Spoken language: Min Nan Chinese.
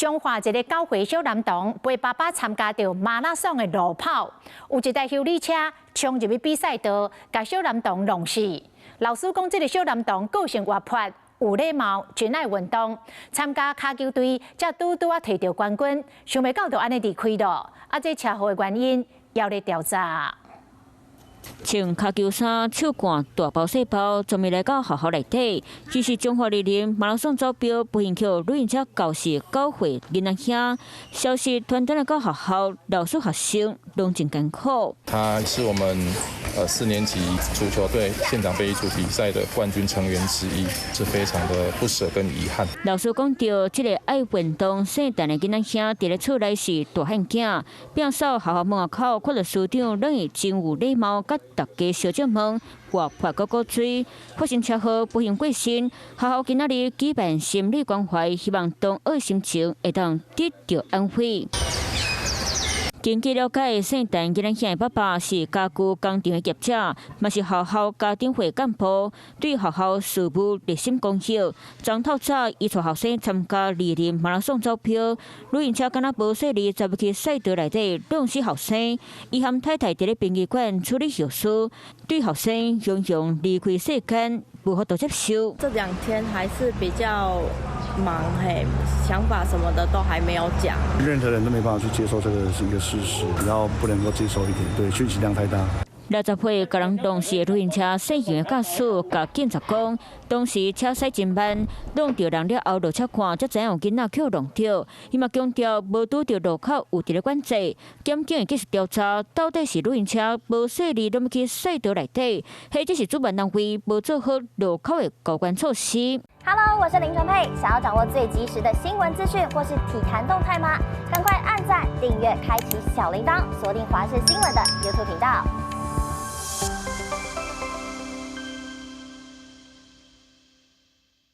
彰化一个9歲小男童陪爸爸參加著馬拉松的路跑，有一台修理車衝入去比賽道，共小男童弄死。老師講，這个小男童個性活潑，有禮貌，真愛運動，參加跤球隊，才拄拄仔提著冠軍，想袂到就按呢離開囉。啊，這車禍的原因猶咧調查。穿跤球衫、手挎大包細包，專門來到學校內底。這是彰化里林馬拉松走標，不幸予旅行車肇事9歲囡仔兄。消息傳轉來到學校，老師學生攏真艱苦。他是我們四年級足球隊縣長盃一組比賽的冠軍成員之一，是非常的不捨跟遺憾。老師講著，這个愛運動、姓陳的囡仔兄，佇咧厝內是大漢囝，摒掃學校門口，看著師長攏會真有禮貌，佮大家相接問，活潑閣古錐。發生車禍不幸過身，學校今仔日舉辦心理關懷，希望同學心情會當得著安慰。根據了解，姓陳囡仔兄的爸爸是家具工廠的業者，嘛是學校家長會幹部，對學校事務熱心公益。昨透早，伊帶學生參加里林馬拉松走標，旅行車敢若無細膩，走入去賽道內底弄死學生。伊和太太佇咧殯儀館處理後事，對學生雄雄離開世間，無法度接受。這兩天還是比較忙，嘿，想法什麼的都還沒有講。任何人都沒辦法去接受這個是一個事實，比較不能夠接受一點，對，訊息量太大。60歲共人撞死的旅行車姓楊的駕駛，共警察講，當時車駛真慢，撞著人了後落車看，才知影有囡仔予撞著。伊嘛強調，無拄著路口有佇咧管制，檢警會繼續調查，到底是旅行車無細膩落去賽道內底，或者是主辦單位無做好路口的交管措施。 Hello，我是林純佩，想要掌握最及時的新聞資訊或是體壇動態嗎？趕快按讚、訂閱、開啟小鈴鐺，鎖定華視新聞的 YouTube 頻道。